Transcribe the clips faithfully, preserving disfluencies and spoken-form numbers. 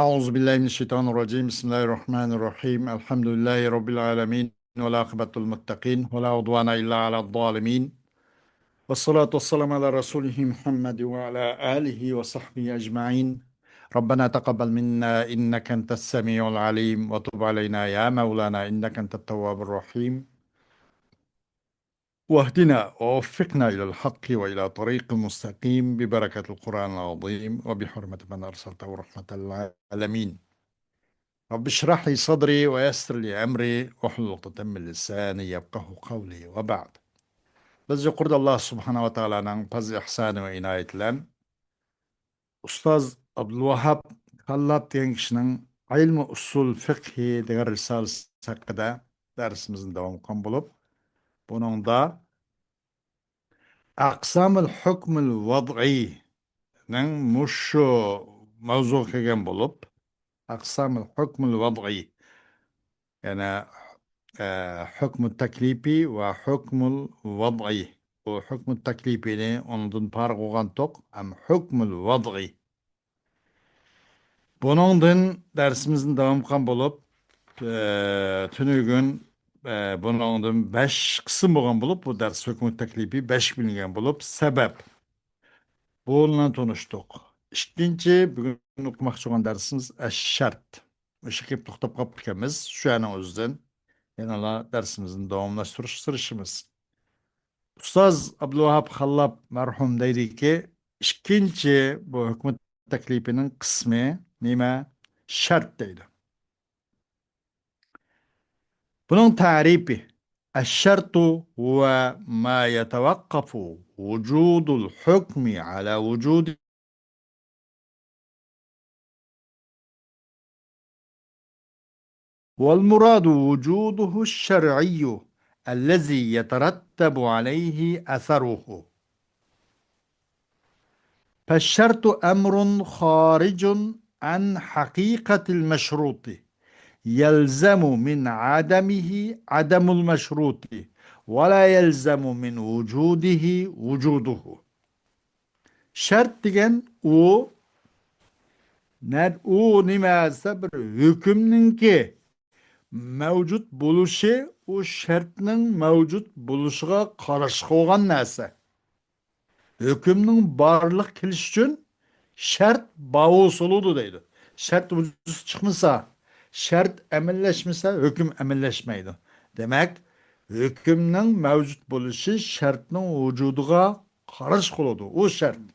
أعوذ بالله من الشيطان الرجيم. بسم الله الرحمن الرحيم. الحمد لله رب العالمين. والعاقبة للمتقين. ولا عدوان إلا على الظالمين. والصلاة والسلام على رسوله محمد وعلى آله وصحبه أجمعين. ربنا تقبل منا إنك أنت السميع العليم وتب علينا يا مولانا إنك أنت التواب الرحيم. واهدنا ووفقنا إلى الحق وإلى طريق مستقيم ببركة القرآن العظيم وبحرمة من أرسلته رحمة للعالمين. رب اشرح لي صدري ويسر لي أمري واحلل عقدة من لساني يفقهوا قولي وبعد. بىز يۇقىرىدا ئاللا سۇبھانەھۇ ۋە تائالانىڭ پەزلى ئىھسانى ۋە ئىنايىتى بىلەن ئۇستاز ئابدۇلۋاھاب خاللاپ دېگەن كىشىنىڭ ئىلمى ئۇسۇل فىقھى دېگەن رىسالىسى ھەققىدە دەرسىمىزنى داۋام قىلغان بولۇپ، بۇنىڭدا ئەقسامۇل ھۆكمۇل ۋەزئىنىڭ مۇشۇ مەۋزۇغا كەلگەن بولۇپ، ئەقسامۇل ھۆكمۇل ۋەزئى، يەنى، ئە، ھۆكمۇ تەكلىپى ۋە ھۆكمۇل ۋەزئى. بۇ ھۆكمۇ تەكلىپىنى ئۇنىڭدىن پارىغ بولغانتۇق، ئەم ھۆكمۇل ۋەزئى. بۇنىڭدىن دەرسىمىزنى داۋام قىلغان بولۇپ، ئە، تۈنۈگۈن، ئە، بۇنىڭدىن بەش قىسىم بولغان بولۇپ، بۇ دەرس ھۆكمى تەكلىپى بەشكە بۆلۈنگەن بولۇپ، سەۋەب. بۇ بىلەن تونۇشتۇق. ئىككىنچى، بۈگۈن ئوقۇماقچى بولغان دەرسىمىز ئەششەرت. مۇشۇ كېلىپ توختاپ قاپتىكەنمىز. شۇ يەرنىڭ ئۆزىدىن يەنىلا دەرسىمىزنى داۋاملاشتۇرۇش سىرىشىمىز. ئۇستاز ئابدۇلۋاھاب خاللاپ مەرھۇم دەيدىكى، ئىككىنچى بۇ ھۆكمى تەكلىپىنىڭ قىسمى نېمە؟ شەرت دەيدۇ. بۇنىڭ تەرىپى: الشرط هو ما يتوقف وجود الحكم على وجود والمراد وجوده الشرعي الذي يترتب عليه أثره. فالشرط أمر خارج عن حقيقة المشروط، يلزم من عدمه عدم المشروط، ولا يلزم من وجوده وجوده. شەرت دېگەن ئۇ، نە-، ئۇ نېمە دېسە، بىر ھۆكۈمنىڭكى مەۋجۇت بولۇشى، ئۇ شەرتنىڭ مەۋجۇت بولۇشىغا قاراشقا بولغان نەرسە. ھۆكۈمنىڭ بارلىققا كېلىشى ئۈچۈن شەرت بار بولسا بولىدۇ دەيدۇ. شەرت ۋۇجۇدقا چىقمىسا، شەرت ئەمەللەشمىسە، ھۆكۈم ئەمەللەشمەيدۇ. دېمەك، ھۆكۈمنىڭ مەۋجۇت بولۇشى شەرتنىڭ ۋۇجۇدىغا قاراشقا بولىدۇ. ئۇ شەرت.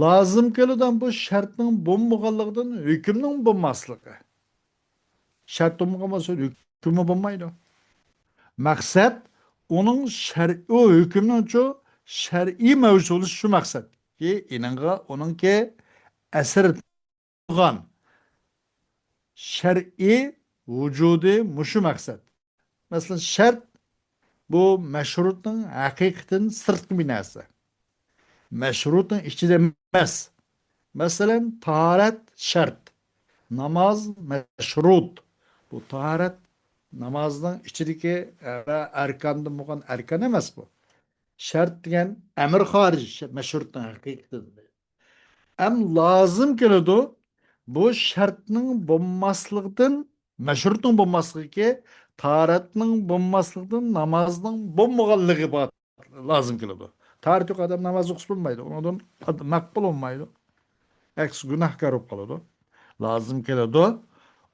لازىم كېلىدۇ بۇ شەرتنىڭ بولمىغانلىقىدىن ھۆكۈمنىڭ بولماسلىقى. شەرت بولمىغان بولسا، ھۆكۈممۇ بولمايدۇ. مەقسەت ئۇنىڭ شەر-، ئۇ ھۆكۈمنىڭچۇ شەرئىي مەۋجۇت بولۇشى شۇ مەقسەت. كى ئېنىڭغا ئۇنىڭكى ئەسىر تۇرغان شەرئىي ۋۇجۇدى مۇشۇ مەقسەت. مەسىلەن، شەرت بۇ مەشرۇتنىڭ ھەقىقىتىدىن سىرتقى بىر نەرسە. مەشرۇتنىڭ ئىچىدە ئەمەس. مەسىلەن، تاھارەت شەرت، ناماز مەشرۇت. بۇ تاھارەت نامازنىڭ ئىچىدىكى، ئە، ئەركاندىن بولغان ئەركان ئەمەس بۇ. شەرت دېگەن ئەمر خارىج، مەشرۇتنىڭ ھەقىقىتىدىن. ئەم لازىم كېلىدۇ، بۇ شەرتنىڭ بولماسلىقىدىن، مەشرۇتنىڭ بولماسلىقى، تاھارەتنىڭ بولماسلىقىدىن نامازنىڭ بولمىغانلىقى بار. لازىم كېلىدۇ. تاھارىتى يوق ئادەم ناماز ئوقۇسا بولمايدۇ. ئۇنىڭدىن مەقبۇل بولمايدۇ. ئەكسى گۇناھكار بولۇپ قالىدۇ. لازىم كېلىدۇ.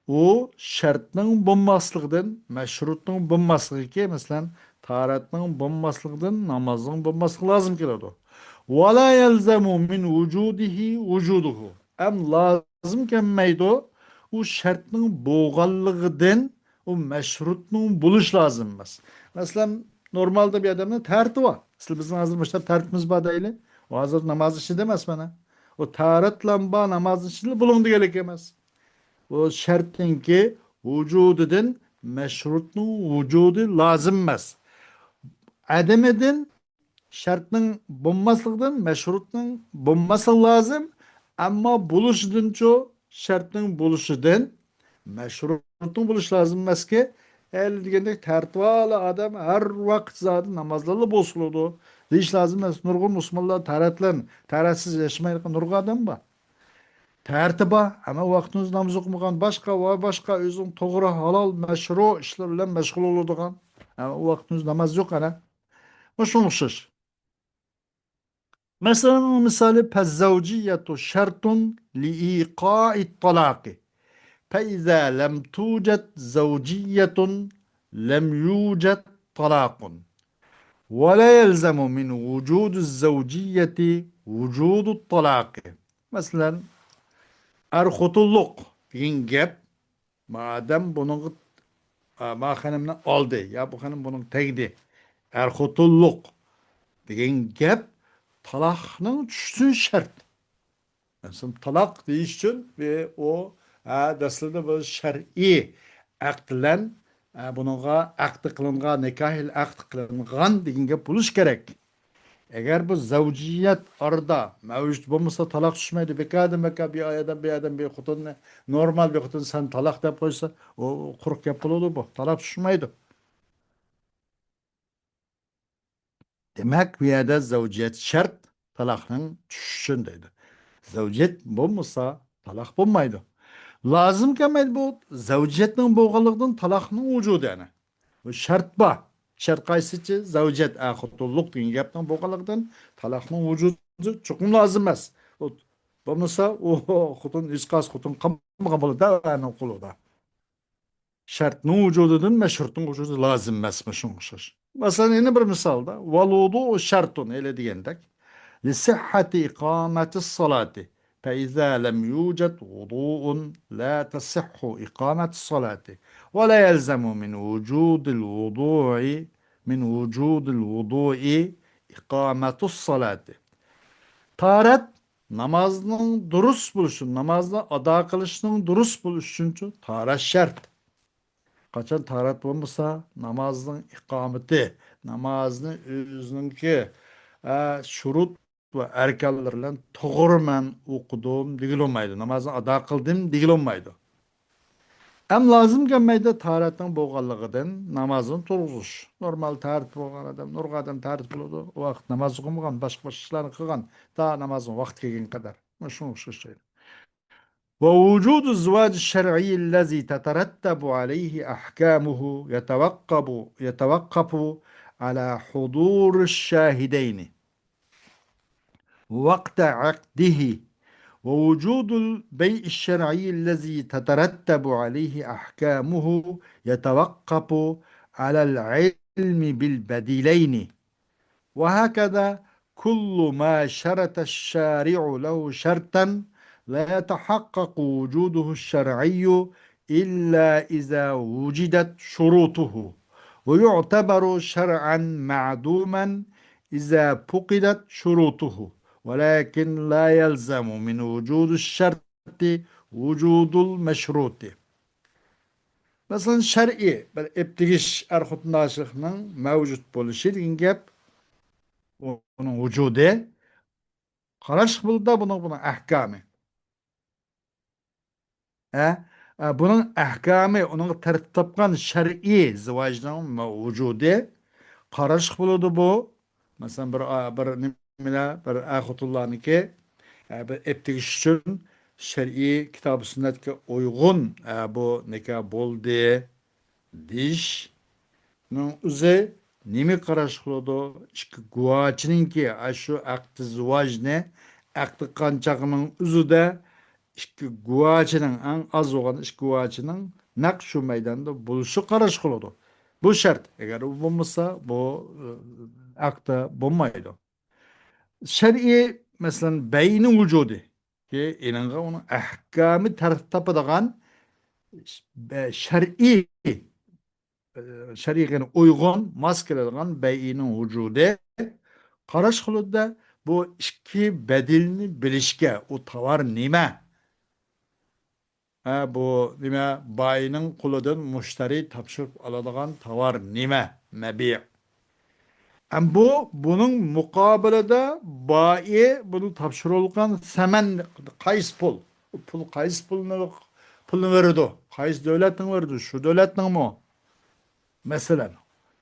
ئۇ شەرتنىڭ بولماسلىقىدىن، مەشرۇتنىڭ بولماسلىقى، مەسىلەن، تاھارەتنىڭ بولماسلىقىدىن نامازنىڭ بولماسلىقى لازىم كېلىدۇ. ولا يلزم من وجوده وجوده. ئەم لازىم كەلمەيدۇ. ئۇ شەرتنىڭ بولغانلىقىدىن ئۇ مەشرۇتنىڭ بولۇشى لازىم ئەمەس. مەسىلەن، نورمالدا بىر ئادەمنىڭ تەرىتى بار. مەسىلەن، بىزنىڭ ھازىر مۇشۇنداق تەرىتىمىز بار دەيلى. ئۇ ھازىر ناماز ئىچىدە ئەمەس مانا. ئۇ تەرىتلەم بار ناماز ئىچىدە بولۇڭ دېگەنلىك ئەمەس. ئۇ شەرتنىڭكى ۋۇجۇدىدىن مەشرۇتنىڭ ۋۇجۇدى لازىم ئەمەس. ئەدىمىدىن شەرتنىڭ بولماسلىقىدىن مەشرۇتنىڭ بولماسلىقى لازىم، ئەمما بولۇشىدىنچۇ شەرتنىڭ بولۇشىدىن مەشرۇتنىڭ بولۇشى لازىم ئەمەسكى، ھېلى دېگەندەك تەرىتى بارلا ئادەم ھەر ۋاقىت زادى نامازلارلا بولسا بولىدۇ دېيىش لازىم ئەمەس. نۇرغۇن مۇسۇلمانلار تەرەتلەن، تەرەتسىز ياشىمايدىغان نۇرغۇن ئادەم بار. تەرىتى بار، ئەمما ۋاقتىڭىز ناماز ئوقۇمىغان، باشقا ۋە باشقا ئۆزىنىڭ توغرا، ھالال، مەشرۇ ئىشلار بىلەن مەشغۇل بولىدىغان، ئەمما ۋاقتىڭىز ناماز يوق ئەنە. مۇشۇنىڭغا ئوخشاش. مەسىلەن، مىسالى، فالزوجية شرط لإيقاع الطلاق. فإذا لم توجد زوجية لم يوجد طلاق. ولا يلزم من وجود الزوجية وجود الطلاق. مەسىلەن، ئەر خوتۇنلۇق دېگەن گەپ، مادەم بۇنىڭغا، ئا، ما خېنىمنى ئالدى يا بۇ خېنىم بۇنىڭغا تەگدى، ئەر خوتۇنلۇق دېگەن گەپ تالاقنىڭ چۈشۈشى شەرت. مەسىلەن، تالاق دېيىش ئۈچۈن بى-، ئۇ، ھە، دەسلىدە بۇ شەرئىي ئەقىد بىلەن، ھە، بۇنىڭغا ئەقدى قىلىنغان، نىكاھىل ئەقد قىلىنغان دېگەن گەپ بولۇشى كېرەك. ئەگەر بۇ زەۋجىيەت ئارىدا مەۋجۇت بولمىسا، تالاق چۈشمەيدۇ. بىكاردىن بىكار بىر ئادەم، بىر ئادەم بىر خوتۇننى، نورمال بىر خوتۇن سەن تالاق دەپ قويسا، ئۇ قۇرۇق گەپ بولىدۇ بۇ. تالاق چۈشمەيدۇ. دېمەك، بۇ يەردە زەۋجىيەت شەرت، تالاقنىڭ چۈشۈشى ئۈچۈن دەيدۇ. زەۋجىيەت بولمىسا، تالاق بولمايدۇ. لازىم كەلمەيدۇ بۇ زەۋجىيەتنىڭ بولغانلىقىدىن تالاقنىڭ ۋۇجۇدى، يەنى. بۇ شەرت بار. شەرت قايسىچى؟ زەۋجىيەت، ئەر خوتۇنلۇق دېگەن گەپنىڭ بولغانلىقىدىن تالاقنىڭ ۋۇجۇدى چوقۇم لازىم ئەمەس. بۇ، بولمىسا، ئۇ خوتۇن، ھېچقايسى خوتۇن قالمىغان بولىدۇ، ئەرنىڭ قولىدا. شەرتنىڭ ۋۇجۇدىدىن مەشرۇتنىڭ ۋۇجۇدى لازىم ئەمەسمۇ شۇنىڭغا ئوخشاش. مەسىلەن، يەنە بىر مىسالدا، والوضوء شرط، ھېلى دېگەندەك، لصحة إقامة الصلاة، فإذا لم يوجد وضوء لا تصح إقامة الصلاة، ولا يلزم من وجود الوضوء، من وجود الوضوء إقامة الصلاة. تاھارەت نامازنىڭ دۇرۇس بولۇشى، نامازنى ئادا قىلىشنىڭ دۇرۇس بولۇشى ئۈچۈنچۇ تاھارەت شەرت. قاچان تاھارەت بولمىسا، نامازنىڭ ئىقامىتى، نامازنى ئۆزىنىڭكى، ئە، شۇرۇت ۋە ئەركانلىرى بىلەن توغرىمەن ئوقۇدۇم دېگىلى بولمايدۇ. نامازنى ئادا قىلدىم دېگىلى بولمايدۇ. ئەم لازىم كەلمەيدۇ تاھارەتنىڭ بولغانلىقىدىن نامازنى تۇرغۇزۇش. نورمال تاھارەت بولغان ئادەم، نۇرغۇن ئادەم تاھارەت بولىدۇ. ئۇ ۋاقىت ناماز ئوقۇمىغان، باشقا، باشقا ئىشلارنى قىلغان، تا نامازنىڭ ۋاقتى كەلگەنگە قەدەر. مۇشۇنىڭغا ئوخشاش شەيلەر. ووجود الزواج الشرعي الذي تترتب عليه أحكامه يتوقف، يتوقف على حضور الشاهدين وقت عقده، ووجود البيع الشرعي الذي تترتب عليه أحكامه يتوقف على العلم بالبديلين، وهكذا كل ما شرط الشارع له شرطا لا يتحقق وجوده الشرعي إلا إذا وجدت شروطه، ويعتبر شرعا معدوما إذا فقدت شروطه، ولكن لا يلزم من وجود الشرط وجود المشروط. مەسىلەن، شەرئىي بىر ئېپ تېگىش، ئەر خوتۇنداشلىقنىڭ مەۋجۇت بولۇشى دېگەن گەپ، ئۇنىڭ ۋۇجۇدى. قاراشلىق بولىدۇ بۇنىڭ، بۇنىڭ ئەھكامى. ئە، ئە، بۇنىڭ ئەھكامى، ئۇنىڭغا تەرتىپ تاپقان شەرئىي زىۋاجنىڭ مە-، ۋۇجۇدى قاراشلىق بولىدۇ بۇ. مەسىلەن، بىر، ئا، بىر نېمىلەر، بىر ئەر خوتۇنلارنىڭكى، ئە، بىر ئېپ تېگىش ئۈچۈن شەرئىي كىتاب سۈننەتكە ئۇيغۇن، ئە، بۇ نىكاھ بولدى دېيىشنىڭ ئۆزى نېمە قاراش قىلىدۇ؟ ئىككى گۇۋاچىنىڭكى ئاشۇ ئەقدى زىۋاجنى ئەقدى قىلغان چاغنىڭ ئۆزىدە ئىككى گۇۋاچىنىڭ، ئەڭ ئاز بولغان ئىككى گۇۋاچىنىڭ نەق شۇ مەيداندا بولۇشى قاراش قىلىدۇ. بۇ شەرت. ئەگەر ئۇ بولمىسا، بۇ، ئە، ئەقدى بولمايدۇ. شەرئىي، مەسىلەن، بەيئنىڭ ۋۇجۇدى. كى ئېنىڭغا ئۇنىڭ ئەھكامى تەرتىپ تاپىدىغان بە-، شەرئىي، ئە، شەرئىيگە ئۇيغۇن، ماس كېلىدىغان بەيئنىڭ ۋۇجۇدى قاراش قىلىدۇ-دە، بۇ ئىككى بەدىلنى بىلىشكە، ئۇ تاۋار نېمە؟ ھە، بۇ نېمە؟ بايىنىڭ قولىدىن مۇشتەرى تاپشۇرۇپ ئالىدىغان تاۋار نېمە؟ مەبىئ. ئەم بۇ، بۇنىڭ مۇقابىلىدە بائى بۇنى تاپشۇرۇۋالغان سەمەن قايسى پۇل؟ پۇل قايسى پۇلنى، پۇلنى بېرىدۇ؟ قايسى دۆلەتنىڭ بېرىدۇ؟ شۇ دۆلەتنىڭمۇ؟ مەسىلەن،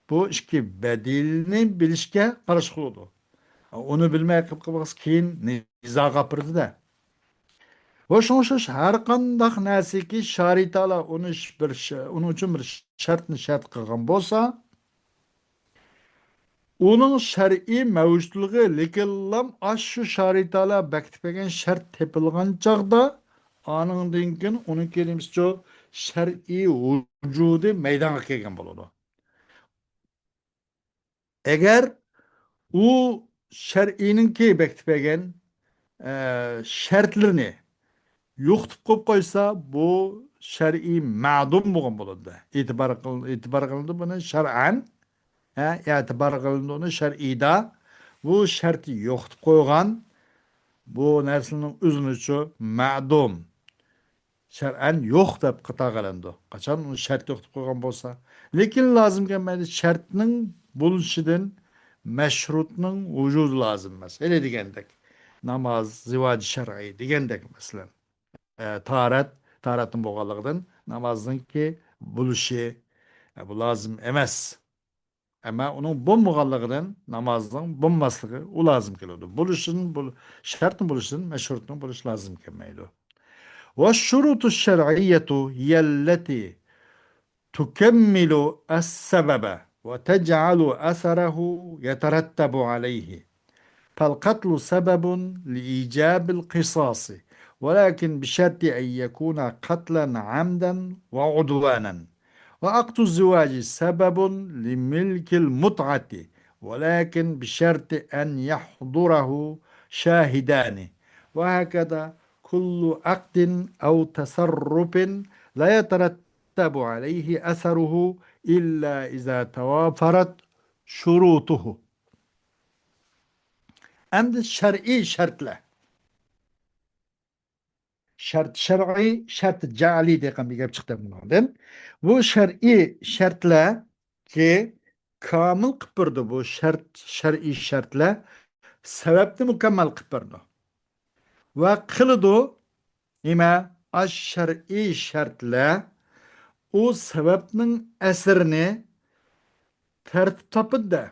بۇ ئىككى بەدىلنى بىلىشكە قاراشلىق بولىدۇ. ئۇنى بىلمەي قىلىپ قالسا كېيىن نىزاغا ئاپىرىدۇ-دە. ۋە شۇڭا شۇ ھەر قانداق نەرسىكى شارىتالا ئۇنى ش-، بىر ش-، ئۇنىڭ ئۈچۈن بىر شەرتنى شەرت قىلغان بولسا، ئۇنىڭ شەرئىي مەۋجۇتلۇقى، لېكىنلام ئاشۇ شارىتالا بەكىتىپ بەرگەن شەرت تېپىلغان چاغدا، ئانىڭدىن كېيىن ئۇنىڭ كېلىمىسىچۇ شەرئىي ۋۇجۇدى مەيدانغا كەلگەن بولىدۇ. ئەگەر ئۇ شەرئىينىڭكى بەكىتىپ بەرگەن، ئە، شەرتلىرىنى يوقىتىپ قويۇپ قويسا، بۇ شەرئىي مەدۇم بولغان بولىدۇ. ئېتىبار قىل-، ئېتىبار قىلىنىدۇ بۇنى شەرئەن، ھە، ئېتىبار قىلىنىدۇ ئۇنى شەرئىيدا. بۇ شەرتنى يوقىتىپ قويغان، بۇ نەرسىنىڭ ئۆزىنىچۇ مەدۇم. شەرئەن يوق دەپ قاتارغا ئېلىنىدۇ. قاچان ئۇنى شەرت يوقىتىپ قويغان بولسا. لېكىن لازىم كەلمەيدۇ. شەرتنىڭ بولۇشىدىن مەشرۇتنىڭ ۋۇجۇدى لازىم ئەمەس. ھېلى دېگەندەك، ناماز، زىۋاج شەرئىي دېگەندەك، مەسىلەن، ئە، تارەت، تارەتنىڭ بولغانلىقىدىن نامازنىڭكى بولۇشى، ئە، بۇ لازىم ئەمەس. ئەمما ئۇنىڭ بولمىغانلىقىدىن نامازنىڭ بولماسلىقى ئۇ لازىم كېلىدۇ. بولۇشىدىن، بول-، شەرتنىڭ بولۇشىدىن مەشرۇتنىڭ بولۇشى لازىم كەلمەيدۇ. والشروط الشرعية هي التي تكمل السبب وتجعل أثره يترتب عليه. فالقتل سبب لإيجاب القصاص، ولكن بشرط أن يكون قتلا عمدا وعدوانا. وعقد الزواج سبب لملك المتعة، ولكن بشرط أن يحضره شاهدان. وهكذا كل عقد أو تصرف لا يترتب عليه أثره إلا إذا توافرت شروطه. ئەمدى شەرئىي شەرتلەر. شەرت شەرئىي، شەرت جەئلىي دېگەن بىر گەپ چىقتى بۇنىڭدىن. بۇ شەرئىي شەرتلەركى كامىل قىلىپ بېرىدۇ. بۇ شەرت، شەرئىي شەرتلەر سەۋەبنى مۇكەممەل قىلىپ بېرىدۇ. ۋە قىلىدۇ. نېمە؟ ئاش شەرئىي شەرتلەر ئۇ سەۋەبنىڭ ئەسىرىنى تەرتىپ تاپىدۇ.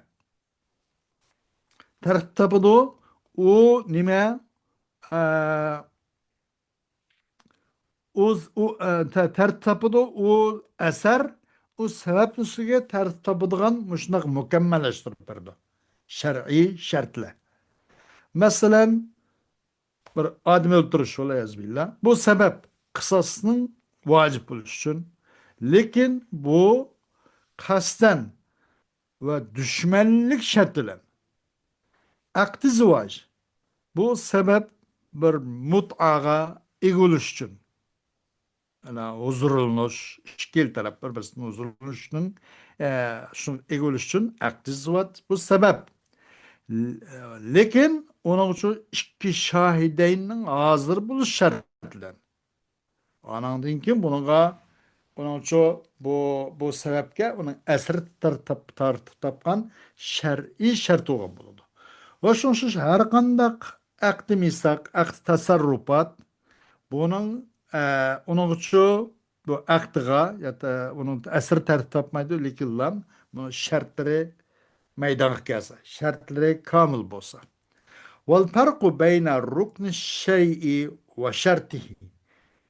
تەرتىپ تاپىدۇ. ئۇ نېمە؟ ئە، ئۇ، ئۇ، ئە، تە-، تەرتىپ تاپىدۇ. ئۇ ئەسەر، ئۇ سەۋەبنىڭ ئۈستىگە تەرتىپ تاپىدىغان مۇشۇنداق مۇكەممەللەشتۈرۈپ بېرىدۇ. شەرئىي شەرتلەر. مەسىلەن، بىر ئادەم ئۆلتۈرۈش، ۋەلىيەزۇبىللا. بۇ سەۋەب قىساسنىڭ ۋاجىپ بولۇشى ئۈچۈن. لېكىن بۇ قەستەن ۋە دۈشمەنلىك شەرتى بىلەن. ئەقدى زىۋاج. بۇ سەۋەب بىر مۇتئاغا ئىگە بولۇش ئۈچۈن. ئەنە ھۇزۇرلىنىش، ئىككىلا تەرەپ بىر-بىرسىدىن ھۇزۇرلىنىشنىڭ، ئە، شۇ ئىگە بولۇش ئۈچۈن ئەقدى زىۋاج بۇ سەۋەب. ل-، لېكىن ئۇنىڭ ئۈچۈن ئىككى شاھىدەيننىڭ ھازىر بولۇش شەرتى بىلەن. ئاناندىن كېيىن بۇنىڭغا، ئۇنىڭچۇ بۇ، بۇ سەۋەبكە ئۇنىڭ ئەسىرى تارتىپ، تارتىپ تاپقان شەرئىي شەرت بولغان بولىدۇ. ۋە شۇڭا شۇ ھەر قانداق ئەقدى مىساق، ئەقدى تەسەررۇپات، بۇنىڭ، ئە، ئۇنىڭغىچۇ بۇ ئەقدىغا يا ئۇنىڭ ئەسىرى تارتىپ تاپمايدۇ، لېكىنلا بۇنىڭ شەرتلىرى مەيدانغا كەلسە، شەرتلىرى كامىل بولسا. والفرق بين ركن الشيء وشرطه،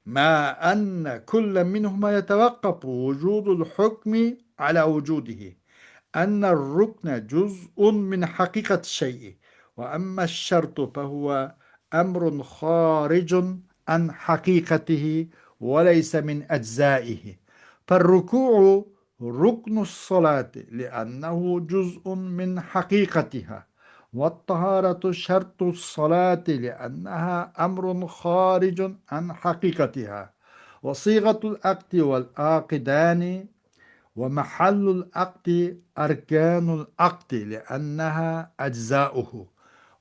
مع أن كل منهما يتوقف وجود الحكم على وجوده، أن الركن جزء من حقيقة الشيء، وأما الشرط فهو أمر خارج عن حقيقته وليس من أجزائه. فالركوع ركن الصلاة لأنه جزء من حقيقتها، والطهارة شرط الصلاة لأنها أمر خارج عن حقيقتها، وصيغة العقد والعاقدان ومحل العقد أركان العقد لأنها أجزاؤه،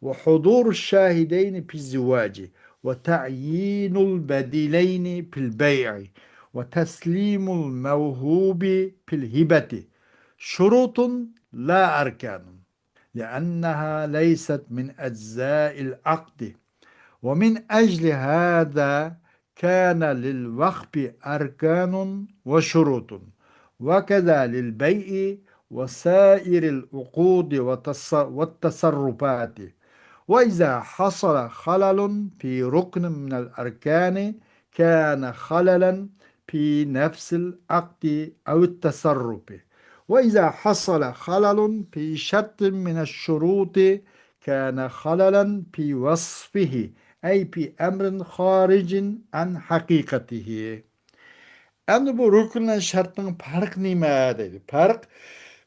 وحضور الشاهدين في الزواج، وتعيين البديلين في البيع، وتسليم الموهوب في الهبة شروط لا أركان، لأنها ليست من أجزاء العقد. ومن أجل هذا كان للوقف أركان وشروط، وكذا للبيع وسائر العقود والتص-، والتصرفات. وإذا حصل خلل في ركن من الأركان كان خللا في نفس العقد أو التصرف. وإذا حصل خلل في شرط من الشروط كان خللا في وصفه، أي في أمر خارج عن حقيقته. ئەمدى بۇ رۇكۇن بىلەن شەرتنىڭ پەرقى نېمە دەيدۇ. پەرق،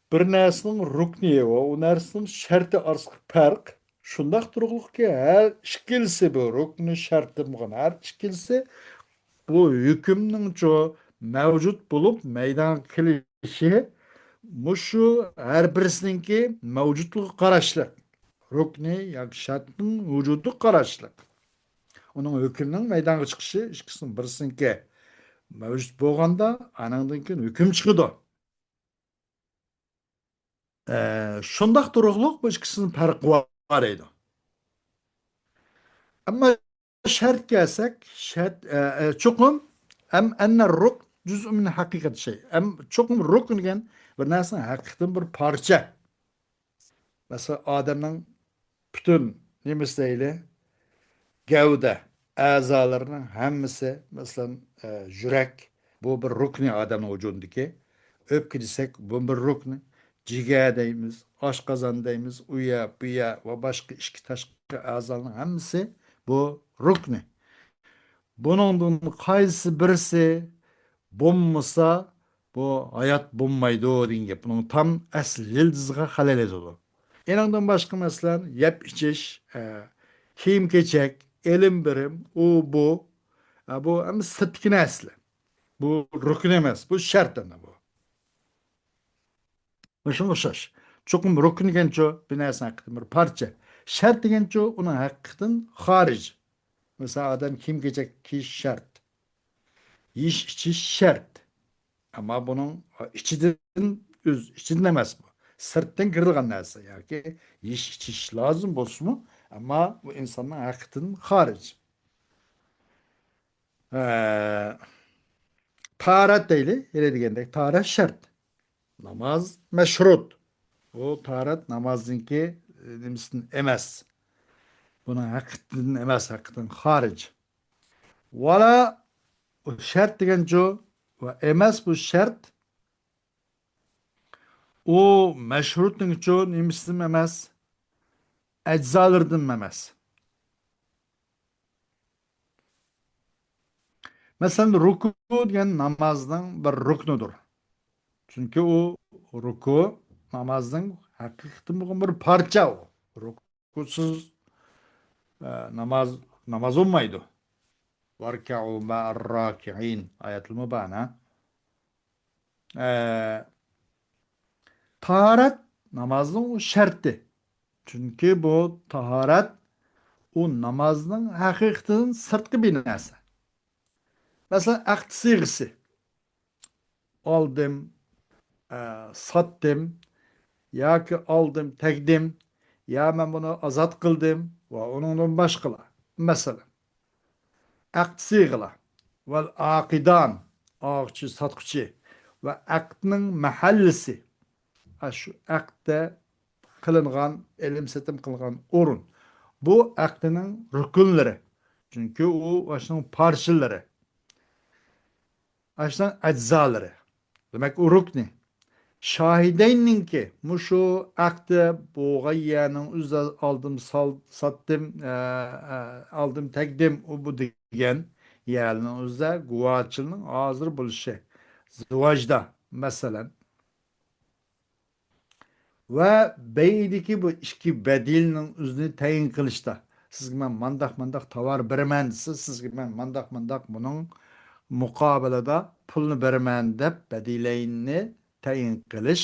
بىر نەرسىنىڭ رۇكنى ۋە ئۇ نەرسىنىڭ شەرتى ئارىسىدىكى پەرق. شۇنداق تۇرۇقلۇقكى، ھەر ئىككىلىسى، بۇ رۇكنى، شەرتى بولغان ھەر ئىككىلىسى بۇ ھۆكۈمنىڭچۇ مەۋجۇت بولۇپ مەيدانغا كېلىشى مۇشۇ ھەر بىرسىنىڭكى مەۋجۇتلۇقىغا قاراشلىق. رۇكنى ياكى شەرتنىڭ ۋۇجۇدىغا قاراشلىق. ئۇنىڭ ھۆكۈمنىڭ مەيدانغا چىقىشى ئىككىسىنىڭ بىرسىنىڭكى مەۋجۇت بولغاندا، ئانىڭدىن كېيىن ھۆكۈم چىقىدۇ. ئە، شۇنداق تۇرۇقلۇق بۇ ئىككىسىنىڭ پەرقى بار ئىدى. ئەمما شەرتكە كەلسەك، شەرت، ئە، ئە، چوقۇم، ئەم، ئەننە رۇكن جۇزئۇ مىن ھەقىقەت شەي. ئەم، چوقۇم رۇكن دېگەن بىر نەرسىنىڭ ھەقىقىتىدىن بىر پارچە. مەسىلەن، ئادەمنىڭ پۈتۈن نېمىسى دەيلى، گەۋدە ئەزالىرىنىڭ ھەممىسى، مەسىلەن، ئە، يۈرەك، بۇ بىر رۇكنى ئادەمنىڭ ۋۇجۇدىدىكى. ئۆپكە دېسەك، بۇ بىر رۇكنى. جىگەر دەيمىز، ئاشقازان دەيمىز، ئۇيا، بۇيا ۋە باشقا ئىچكى تاشقى ئەزالارنىڭ ھەممىسى بۇ رۇكنى. بۇنىڭدىن قايسى بىرسى بولمىسا، بۇ ھايات بولمايدۇ دېگەن گەپ. بۇنىڭ تام ئەسلى يىلتىزىغا خەلەل يېتىدۇ. ئېنىڭدىن باشقا، مەسىلەن، يەپ-ئىچىش، ئە، كىيىم-كېچەك، ئېلىم-بېرىم، ئۇ، بۇ، ئە، بۇ ھەممە سىرتتىكى نەرسىلەر. بۇ رۇكن ئەمەس، بۇ شەرت ئەنە بۇ. مۇشۇنىڭغا ئوخشاش. چوقۇم رۇكن دېگەنچۇ، بىر نەرسىنىڭ ھەققىدىن بىر پارچە. شەرت دېگەنچۇ، ئۇنىڭ ھەققىدىن خارىج. مەسىلەن، ئادەم كىيىم-كېچەك كىيىش شەرت. يېيىش-ئىچىش شەرت. ئەمما بۇنىڭ ئىچىدىن، ئۆز ئىچىدىن ئەمەس بۇ. سىرتتىن كىرىدىغان نەرسە. ياكى يېيىش-ئىچىش لازىم بولسىمۇ، ئەمما بۇ ئىنساننىڭ ھەققىدىن خارىج. ھە، تاھارەت دەيلى، ھېلى دېگەندەك تاھارەت شەرت. ناماز مەشرۇت. بۇ تاھارەت نامازنىڭكى، ئە، نېمىسىدىن ئەمەس. بۇنىڭ ھەققىدىن ئەمەس، ھەققىدىن خارىج. ۋالا، ئۇ شەرت دېگەنچۇ، ۋە ئەمەس بۇ شەرت. ئۇ مەشرۇتنىڭچۇ نېمىسىدىن ئەمەس؟ ئەجزالىرىدىن ئەمەس. مەسىلەن، رۇكۇ دېگەن نامازنىڭ بىر رۇكنىدۇر. چۈنكى ئۇ رۇكۇ نامازنىڭ ھەقىقىتىدىن بولغان بىر پارچە ئۇ. رۇكۇسىز، ئە، ناماز، ناماز بولمايدۇ. «ۋەركەئۇ مەئەر راكىئىن» ئايەتلىمۇ بار، ھە؟ ئە، تاھارەت نامازنىڭ ئۇ شەرتى. چۈنكى بۇ تاھارەت ئۇ نامازنىڭ ھەقىقىتىدىن سىرتقى بىر نەرسە. مەسىلەن، ئەقد سىيغىسى. ئالدىم، ئە، ساتتىم، ياكى ئالدىم، تەگدىم، يا مەن بۇنى ئازاد قىلدىم ۋە ئۇنىڭدىن باشقىلار. مەسىلەن، ئەقد سىيغىلار، ۋەل ئاقىدان، ئالغۇچى، ساتقۇچى ۋە ئەقدنىڭ مەھەللىسى. ئاشۇ ئەقدتە قىلىنغان، ئېلىم-سېتىم قىلغان ئورۇن. بۇ ئەقدنىڭ رۇكۇنلىرى. چۈنكى ئۇ ئاشۇنىڭ پارچىلىرى. ئاشۇنىڭ ئەجزالىرى. دېمەك، ئۇ رۇكنى. شاھىدەيننىڭكى مۇشۇ ئەقدى بولغان يەرنىڭ ئۆزىدە ئالدىم سال-، ساتتىم، ئە، ئە، ئالدىم تەگدىم، ئۇ بۇ دېگەن يەرنىڭ ئۆزىدە گۇۋاچىلىقنىڭ ھازىر بولۇشى. زىۋاجدا، مەسىلەن. ۋە بەيئدىكى بۇ ئىككى بەدىلنىڭ ئۆزىنى تەيىن قىلىشتا، سىزگە مەن مانداق-مانداق تاۋار بېرىمەن دېسە، سىزگە مەن مانداق-مانداق بۇنىڭ مۇقابىلىدا پۇلنى بېرىمەن دەپ بەدىلەيننى تەيىن قىلىش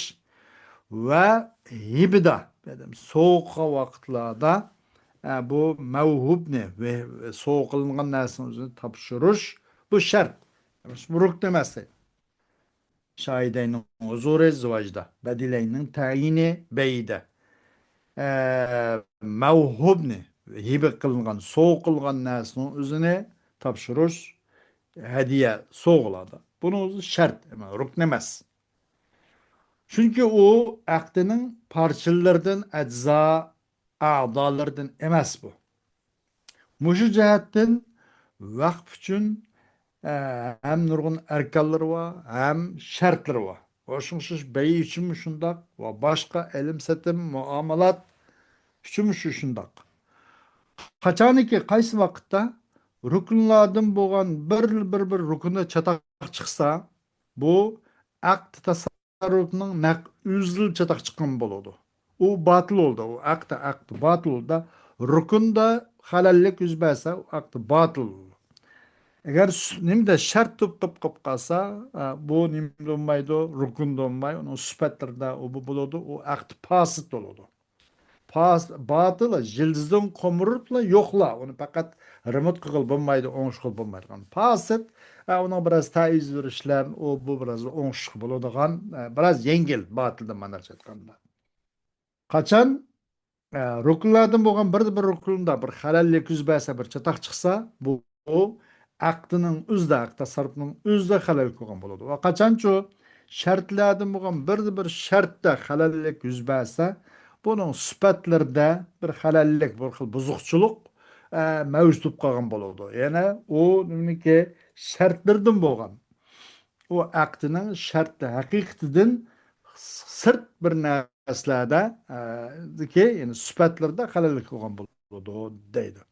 ۋە ھىبىدا، سوۋغا قىلغان ۋاقىتلاردا، ئە، بۇ مەۋھۇبنى، ۋە سوۋغا قىلىنغان نەرسىنىڭ ئۆزىنى تاپشۇرۇش، بۇ شەرت. بۇ رۇكن ئەمەس دەيدۇ. شاھىدەينىڭ ھۇزۇرى زىۋاجدا، بەدىلەينىڭ تەيىنى بەيئدە. ئە، مەۋھۇبنى، ھىبە قىلىنغان، سوۋغا قىلغان نەرسىنىڭ ئۆزىنى تاپشۇرۇش، ھەدىيە، سوۋغىلاردا. بۇنىڭ ئۆزى شەرت، رۇكن ئەمەس. چۈنكى ئۇ ئەقدىنىڭ پارچىلىرىدىن ئەجزا ئەزالىرىدىن ئەمەس بۇ. مۇشۇ جەھەتتىن ۋەقىف ئۈچۈن، ئە، ھەم نۇرغۇن ئەركانلىرى بار، ھەم شەرتلىرى بار. شۇڭا شۇ بەي ئۈچۈنمۇ شۇنداق ۋە باشقا ئېلىم سېتىم، مۇئامىلات ئۈچۈنمۇ شۇ شۇنداق. قاچانكى، قايسى ۋاقىتتا رۇكۇنلاردىن بولغان بىر، بىر، بىر رۇكۇندا چاتاق چىقسا، بۇ ئەقدى تەسەررۇپنىڭ نەق ئۆزىلا چاتاق چىققان بولىدۇ. ئۇ باتىل بولىدۇ. ئۇ ئەقدى، ئەقدى باتىل بولىدۇ. رۇكۇندا خەلەللىك يۈز بەرسە، ئۇ ئەقدى باتىل بولىدۇ. ئەگەر س-، نېمىدە شەرت بولۇپ قېلىپ قالسا، ئە، بۇ نېمە بولمايدۇ، رۇكۇن بولماي، ئۇنىڭ سۈپەتلىرىدە ئۇ بۇ بولىدۇ، ئۇ ئەقدى پاسىت بولىدۇ. پاس-، باتىل، يىلتىزىدىن قومۇرۇپلا يوقلا. ئۇنى پەقەت رېمونت قىلغىلى بولمايدۇ، ئوڭشىغىلى بولمايدىغان. پاسىت، ئە، ئۇنىڭ بىراز تەئۋىز بېرىشلەر، ئۇ، بۇ بىراز ئوڭشىشقا بولىدىغان، ئە، بىراز يەڭگىل باتىلدىن مانا ئېيتقاندا. قاچان، ئە، رۇكۇنلاردىن بولغان بىر، بىر رۇكۇندا بىر خەلەللىك يۈز بەرسە، بىر چاتاق چىقسا، بۇ ئەقدىنىڭ ئۆزىدە، ئەقدى تەسەررۇپنىڭ ئۆزىدە خەلەل قىلغان بولىدۇ. ۋە قاچانچۇ شەرتلەردىن بولغان بىر، بىر شەرتتە خەلەللىك يۈز بەرسە، بۇنىڭ سۈپەتلىرىدە بىر خەلەللىك، بىر خىل بۇزۇقچىلىق، ئە، مەۋجۇت بولۇپ قالغان بولىدۇ. يەنى ئۇ نېمىنىڭكى شەرتلىرىدىن بولغان، ئۇ ئەقدىنىڭ شەرتى ھەقىقىتىدىن سىرت بىر نەرسىلەردە، ئە، دىكى، يەنى سۈپەتلىرىدە خەلەللىك بولغان بولىدۇ دەيدۇ.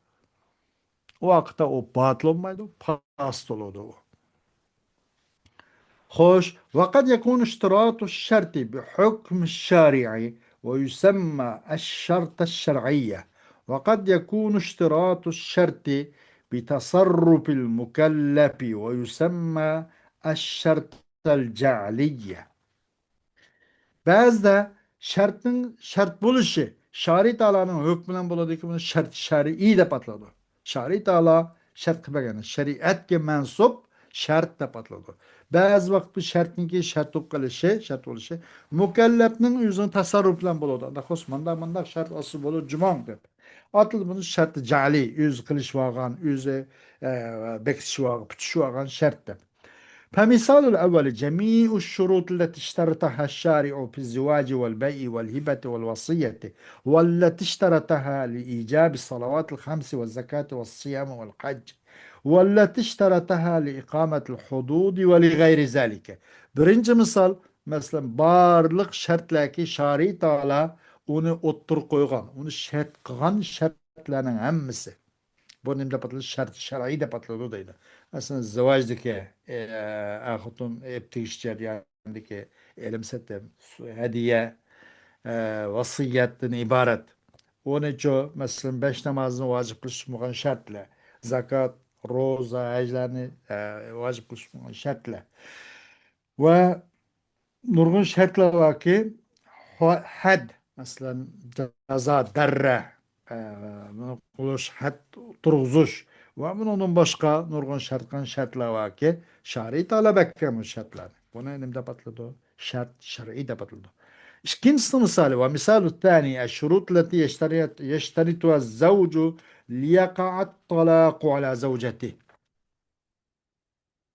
ئۇ ۋاقىتتا ئۇ باتىل بولمايدۇ، پاسىت بولىدۇ. خوش، وقد يكون اشتراط الشرط بحكم الشارع ويسمى الشرط الشرعي، وقد يكون اشتراط الشرط بتصرف المكلف ويسمى الشرط الجعلي. بەزىدە شەرتنىڭ شەرت بولۇشى شارى تائالانىڭ ھۆكمى بىلەن بولىدۇكى، بۇنى شەرت شەرئىي دەپ ئاتىلىدۇ. شارى تائالا شەرت قىلىپ بەرگەن، شەرىئەتكە مەنسۇپ شەرت دەپ ئاتىلىدۇ. بەزى ۋاقىت بۇ شەرتنىڭكى شەرت بولۇپ قېلىشى، شەرت بولۇشى مۇكەللەپنىڭ ئۆزىنىڭ تەسەررۇپى بىلەن بولىدۇ. ئانداق بولسا مانداق، مانداق شەرت ئالسا بولىدۇ جۇمۇڭ دەپ ئاتىلىدۇ. بۇنى شەرتى جەلىي، ئۆزى قىلىشىۋالغان، ئۆزى، ئە، بېكىتىشىۋالغان، پۈتۈشۈۋالغان شەرت دەپ. فمثال الأول جميع الشروط التي اشترطها الشارع في الزواج والبيع والهبة والوصية، والتي اشترطها لإيجاب الصلوات الخمس والزكاة والصيام والحج، والتي اشترطها لإقامة الحدود ولغير ذلك. بىرىنچى مىسال، مەسىلەن، بارلىق شەرتلەركى شارى تائالا ئۇنى ئوتتۇرىغا قويغان، ئۇنى شەرت قىلغان شەرتلەرنىڭ ھەممىسى. بۇ نېمە دەپ ئاتىلىدۇ؟ شەرت شەرئىي دەپ ئاتىلىدۇ دەيدۇ. مەسىلەن، زىۋاجدىكى، ئە، ئەر-خوتۇن ئېپ تېگىش جەريانىدىكى ئېلىم-سېتىم، سو-، ھەدىيە، ئە، ۋەسىيەتتىن ئىبارەت. ئۇنىچۇ، مەسىلەن، بەش نامازنى ۋاجىپ قىلىش بولغان شەرتلەر، زاكات، روزا، ھەجلەرنى، ئە، ۋاجىپ قىلىش بولغان شەرتلەر. ۋە نۇرغۇن شەرتلەر باركى، ھە-، ھەد، مەسىلەن، جازا، دەررە، ئە، بۇنى قىلىش، ھەد تۇرغۇزۇش ۋە بۇنىڭدىن باشقا نۇرغۇن شەرت قىلغان شەرتلەر باركى، شارى تائالا بەككەن بۇ شەرتلەرنى. بۇنى نېمە دەپ ئاتىلىدۇ؟ شەرت شەرئىي دەپ ئاتىلىدۇ. ئىككىنچىسىنىڭ مىسالى، ومثال الثاني الشروط التي يشترط-، يشترطها الزوج ليقع الطلاق على زوجته.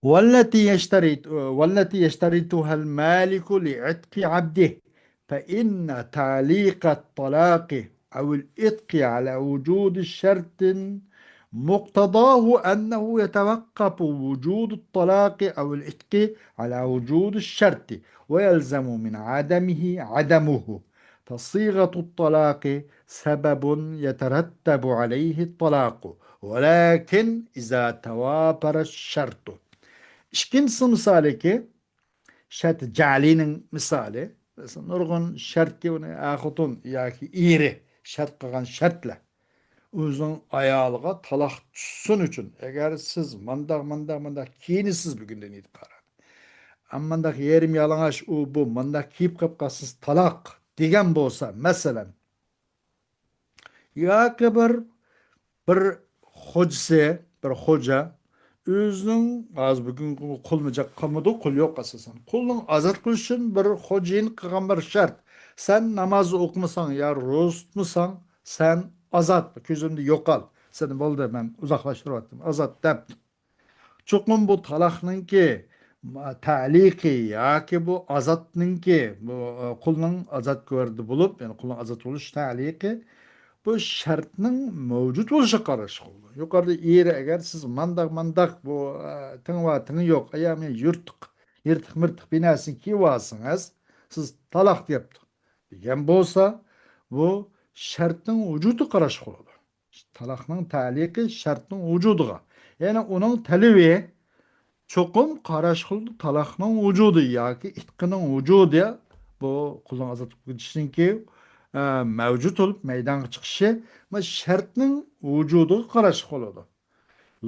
والتي يشترط، والتي يشترطها المالك لعتق عبده، فإن تعليق الطلاق أو العتق على وجود شرط مقتضاه أنه يتوقف وجود الطلاق أو العتق على وجود الشرط، ويلزم من عدمه عدمه. فصيغة الطلاق سبب يترتب عليه الطلاق، ولكن إذا توافر الشرط. ئىككىنچىسى مىسالىكى، شەرت جەلىنىڭ مىسالى. نۇرغۇن شەرتكە ئۇنى ئەر-خوتۇن ياكى ئېرى شەرت قىلغان شەرتلەر. ئۆزىنىڭ ئايالىغا تالاق چۈشسۇن ئۈچۈن، ئەگەر سىز مانداق، مانداق، مانداق كىيىنىسىز بۈگۈندىن ئېتىبارەن، ئەمما مانداق يېرىم يالىڭاچ ئۇ، بۇ، مانداق كىيىپ قېلىپ قالسىز، تالاق دېگەن بولسا، مەسىلەن، ياكى بىر، بىر خوجىسى، بىر خوجا ئۆزىنىڭ، ھازىر بۈگۈنكى قۇلنى جاق قىلمىدۇ، قۇل يوق ئاساسەن. قۇلنىڭ ئازاد قىلىش ئۈچۈن بىر خوجىيىن قىلغان بىر شەرت. سەن ناماز ئوقۇمىساڭ يا روزا تۇتمىساڭ، سەن ئازاد، كۆزۈمدە يوقال. سېنى بولدى، مەن ئۇزاقلاشتۇرۇۋەتتىم، ئازاد دەپ. چوقۇم بۇ تالاقنىڭكى تەلىقى ياكى بۇ ئازادنىڭكى، بۇ، ئە، قۇلنىڭ ئازاد كۆردى بولۇپ، يەنى قۇلنىڭ ئازاد بولۇش تەلىقى، بۇ شەرتنىڭ مەۋجۇت بولۇشىغا قاراشلىق بولىدۇ. يۇقىرىدا ئېرى ئەگەر سىز مانداق، مانداق بۇ، ئە، تىڭى بار، تىڭى يوق، ئايامى يىرتىق، يىرتىق مىرتىق بىناسىنى كىيىۋالسىڭىز، سىز تالاق دەپتۇ دېگەن بولسا، بۇ شەرتنىڭ ۋۇجۇدىغا قاراشلىق بولىدۇ. تالاقنىڭ تەلىقى شەرتنىڭ ۋۇجۇدىغا. يەنى ئۇنىڭ تەلىپى چوقۇم قاراشلىق بولىدۇ، تالاقنىڭ ۋۇجۇدى ياكى ئىتقىنىڭ ۋۇجۇدى، بۇ قۇلنىڭ ئازاد قىلىپ كېتىشنىڭكى، ئە، مەۋجۇت بولۇپ مەيدانغا چىقىشى، مانا شەرتنىڭ ۋۇجۇدىغا قاراشلىق بولىدۇ.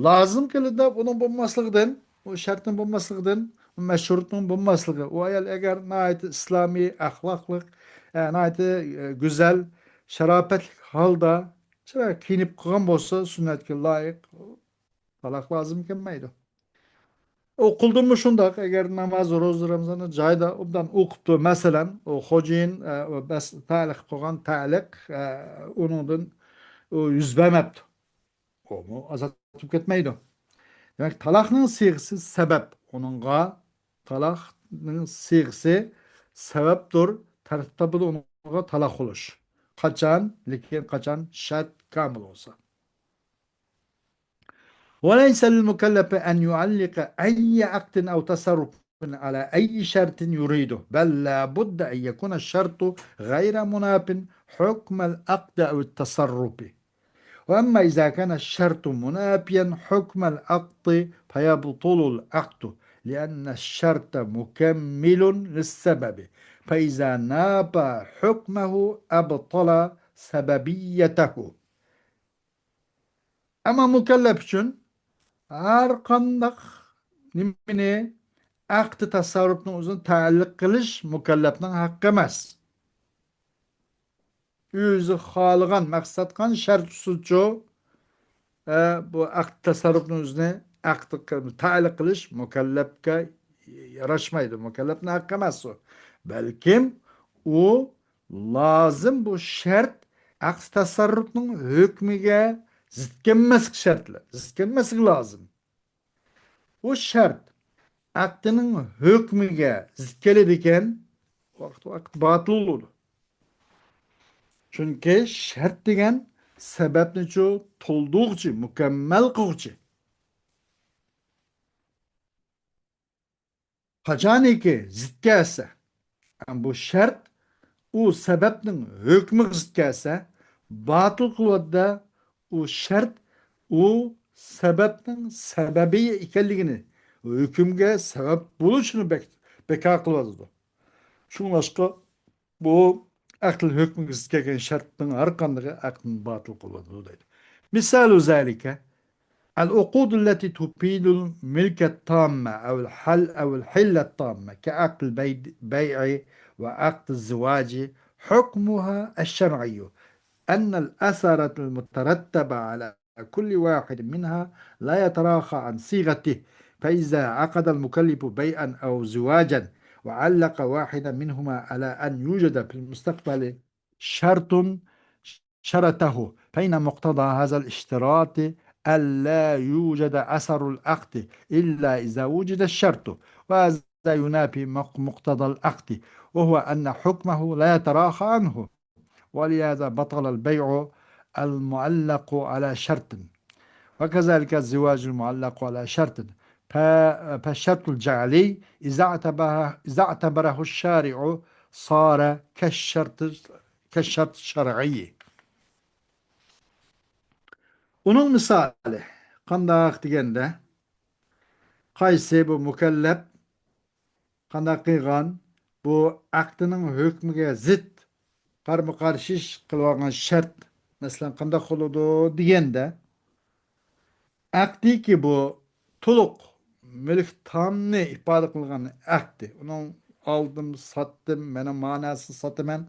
لازىم كېلىدۇ دەپ ئۇنىڭ بولماسلىقىدىن، ئۇ شەرتنىڭ بولماسلىقىدىن، ئۇ مەشرۇتنىڭ بولماسلىقى، ئۇ ئايال ئەگەر ناھايىتى ئىسلامىي، ئەخلاقلىق، ئە، ناھايىتى، ئە، گۈزەل، شاراپەتلىك ھالدا چىرايلىق كىيىنىپ قالغان بولسا، سۈننەتكە لايىق، تالاق لازىم كەلمەيدۇ. ئوقۇلدىمۇ شۇنداق، ئەگەر ناماز، روزا، رامىزاننى جايىدا ئوبدان ئوقۇپتۇ، مەسىلەن، ئۇ خوجايىن، ئە، ئۇ بەس تەلىق قىلغان تەلىق، ئە، ئۇنىڭدىن ئۇ يۈز بەرمەپتۇ. ئۇمۇ ئازاد بولۇپ كەتمەيدۇ. دېمەك، تالاقنىڭ سىيغىسى سەۋەب. ئۇنىڭغا تالاقنىڭ سىيغىسى سەۋەبتۇر، تەرتىپ تاپىدۇ ئۇنىڭغا تالاق بولۇش. قاچان؟ لېكىن قاچان؟ شەرت كامىل بولسا. وليس للمكلف أن يعلق أي عقد أو تصرف على أي شرط يريده، بل لا بد أن يكون الشرط غير مناف حكم العقد أو التصرف. وأما إذا كان الشرط منافيا حكم العقد فيبطل العقد، لأن الشرط مكمل للسبب، فإذا نافى حكمه أبطل سببيته. ئەمما مۇكەللەپ ئۈچۈن ھەر قانداق نېمىنى، ئەقدى تەسەررۇپنى ئۆزىنى تەئەللۇق قىلىش مۇكەللەپنىڭ ھەققى ئەمەس. ئۆزى خالىغان، مەقسەت قىلغان شەرت ئۈستىدىچۇ، ئە، بۇ ئەقدى تەسەررۇپنى ئۆزىنى ئەقدى قىل-، تەئەللۇق قىلىش مۇكەللەپكە ياراشمايدۇ. مۇكەللەپنىڭ ھەققى ئەمەس ئۇ. بەلكىم ئۇ لازىم بۇ شەرت ئەقدى تەسەررۇپنىڭ ھۆكمىگە زىت كەلمەسلىك شەرتلىك، زىت كەلمەسلىكى لازىم. ئۇ شەرت ئەقدىنىڭ ھۆكمىگە زىت كېلىدىكەن، ۋاقىت، ۋاقىت باتىل بولىدۇ. چۈنكى شەرت دېگەن سەۋەبنىچۇ تولدۇرغۇچى، مۇكەممەل قىلغۇچى. قاچانكى زىت كەلسە، بۇ شەرت ئۇ سەۋەبنىڭ ھۆكمىگە زىت كەلسە، باتىل قىلىۋاتىدۇ. ئۇ شەرت ئۇ سەۋەبنىڭ سەۋەبى ئىكەنلىكىنى، ھۆكۈمگە سەۋەب بولۇشىنى بەك-، بىكار قىلىۋاتىدۇ. شۇڭلاشقا بۇ ئەقىل ھۆكمىگە زىت كەلگەن شەرتنىڭ ھەر قاندىقى ئەقىلنى باتىل قىلىۋاتىدۇ دەيدۇ. مثال ذلك العقود التي تفيد الملك التام أو الحل أو الحل التام كعقد البيع وعقد الزواج، حكمها الشرعي أن الأثر المترتب على كل واحد منها لا يتراخى عن صيغته، فإذا عقد المكلف بيعا أو زواجا وعلق واحدا منهما على أن يوجد في المستقبل شرط شرطه، فإن مقتضى هذا الاشتراط ألا يوجد أثر العقد إلا إذا وجد الشرط، وهذا ينافي مق-، مقتضى العقد، وهو أن حكمه لا يتراخى عنه، ولهذا بطل البيع المعلق على شرط، وكذلك الزواج المعلق على شرط، ف-، فالشرط الجعلي إذا اعتبره، إذا اعتبره الشارع صار كالشرط، كالشرط الشرعي. ئۇنىڭ مىسالى قانداق دېگەندە، قايسى بۇ مۇكەللەپ قانداق قىلغان؟ بۇ ئەقدىنىڭ ھۆكمىگە زىت، قارمۇ قارشى ئىش قىلىۋالغان شەرت، مەسىلەن، قانداق بولىدۇ دېگەندە، ئەقدىكى بۇ تولۇق مۈلۈك تامنى ئىپادە قىلغان ئەقدى. ئۇنىڭ ئالدىم، ساتتىم، مانا ماناسىنى ساتىمەن،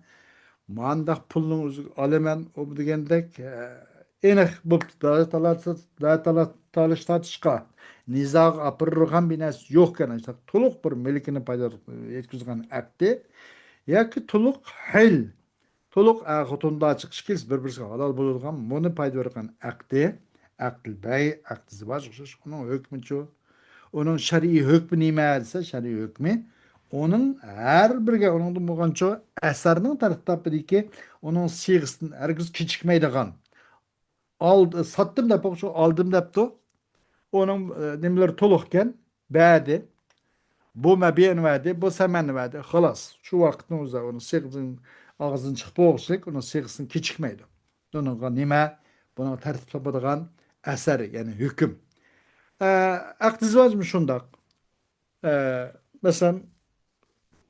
مانداق پۇلنىڭ ئۆزىگە ئالىمەن، ئۇ دېگەندەك، ئە، ئېنىق بوپتۇ. دەۋا تالا-، دەۋا تالا-، تالىش تارتىشقا، نىزاغا ئاپىرىدىغان بىر نەرسە يوقكەن. تولۇق بىر مۈلكىنى پايدا يەتكۈزىدىغان ئەقدى ياكى تولۇق ھىل، تولۇق ئەر خوتۇندا چىقىش كېلىش بىر-بىرسىگە ھالال بولىدىغان، بۇنى پايدا بېرىدىغان ئەقدى، ئەقدىل بەي، ئەقدى زىۋاج ئوخشاش. ئۇنىڭ ھۆكمىچۇ؟ ئۇنىڭ شەرئىي ھۆكمى نېمە دېسە، شەرئىي ھۆكمى ئۇنىڭ ھەر بىرىگە ئۇنىڭدىن بولغانچۇ ئەسەرنىڭ تەرتىپىدىكى ئۇنىڭ سىيغىسىدىن ھەرگىز كېچىكمەيدىغان. ئالد-، ساتتىم دەپ، شۇ ئالدىم دەپتۇ. ئۇنىڭ، ئە، نېمىلىرى تولۇقكەن، بەردى. بۇ مەبيەن بەردى، بۇ سەمەن بەردى. خالاس، شۇ ۋاقىتنىڭ ئۆزىدە ئۇنىڭ سىيغىسىنىڭ ئاغزىدىن چىقىپ بولغۇسىلىك، ئۇنىڭ سىيغىسىدىن كېچىكمەيدۇ. بۇنىڭغا نېمە؟ بۇنىڭغا تەرتىپ تاپىدىغان ئەسەر، يەنى ھۆكۈم. ئە، ئەقدى زىۋاجمۇ شۇنداق. ئە، مەسىلەن،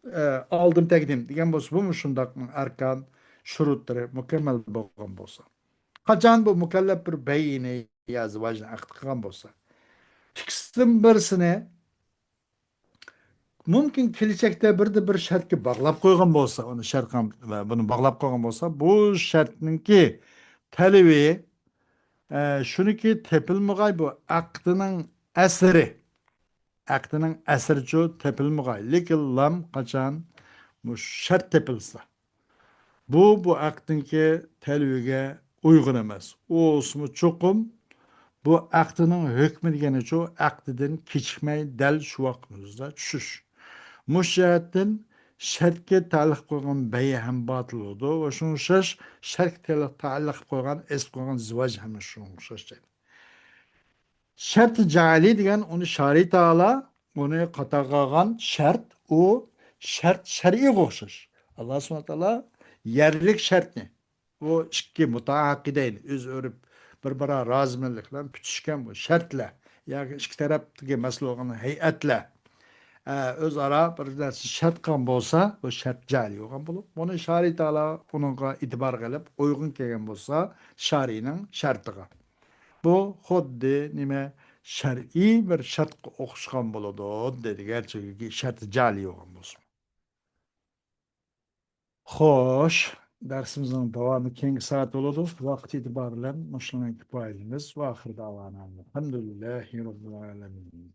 ئە، ئالدىم تەقدىم دېگەن بولسا، بۇمۇ شۇنداق ئەركان، شۇرۇتلىرى مۇكەممەل بولغان بولسا. قاچان بۇ مۇكەللەپ بىر بەيئىنى يا زىۋاجنى ئەقد قىلغان بولسا، ئىككىسىدىن بىرسىنى مۇمكىن كېلىچەكتە بىردە بىر شەرتكە باغلاپ قويغان بولسا، ئۇنى شەرت قىلغان ۋە بۇنى باغلاپ قويغان بولسا، بۇ شەرتنىڭكى تەلىپى، ئە، شۇنىكى تېپىلمىغاي بۇ ئەقدىنىڭ ئەسىرى. ئەقدىنىڭ ئەسىرىچۇ تېپىلمىغاي، لېكىن لام قاچان مۇشۇ شەرت تېپىلسا، بۇ، بۇ ئەقدىنىڭكى تەلىپىگە ئۇيغۇن ئەمەس. ئۇ بولسىمۇ چوقۇم بۇ ئەقدىنىڭ ھۆكمى دېگىنىچۇ ئەقدىدىن كېچىكمەي دەل شۇ ۋاقىتنىڭ ئۆزىدە چۈشۈش. مۇشۇ جەھەتتىن شەرتكە تەئەللۇق قويغان بەيئە ھەم باتىل بولىدۇ. ۋە شۇنىڭغا ئوخشاش شەرتكە تەئەللۇق، تەئەللۇق قويغان، ئېسىپ قويغان زىۋاج ھەم شۇنىڭغا ئوخشاش دەيدۇ. شەرت جەلى دېگەن ئۇنى شارىي تائالا ئۇنى قاتارغا ئالغان شەرت، ئۇ شەرت شەرئىگە ئوخشاش. ئاللا سۇبھانەھۇ ۋە تائالا يەرلىك شەرتنى، ئۇ ئىككى مۇتائاقىدەينى ئۆز ئۆرۈپ بىر بىرا رازىمەنلىك بىلەن پۈتۈشكەن بۇ شەرتلەر ياكى ئىككى تەرەپتىكى مەسئۇل بولغان ھەيئەتلەر، ئە، ئۆزئارا بىر نەرسە شەرت قىلغان بولسا، بۇ شەرت جەلى بولغان بولۇپ، بۇنى شارىي تائالا ئۇنىڭغا ئېتىبارغا ئېلىپ ئۇيغۇن كەلگەن بولسا شارىينىڭ شەرتىغا. بۇ خۇددى نېمە شەرئىي بىر شەرتقە ئوخشىغان بولىدۇ دېدى، گەرچە شەرتى جەلى بولغان بولسىمۇ. خوش، دەرسىمىزنىڭ داۋامى كېيىنكى سائەت بولىدۇ. ۋاقىت ئېتىبارى بىلەن مۇشۇنىڭ كۇپايىلىمىز. ۋە ئاخىر داۋانا ئەلھەمدۇلىللاھى رەببىل ئالەمىن.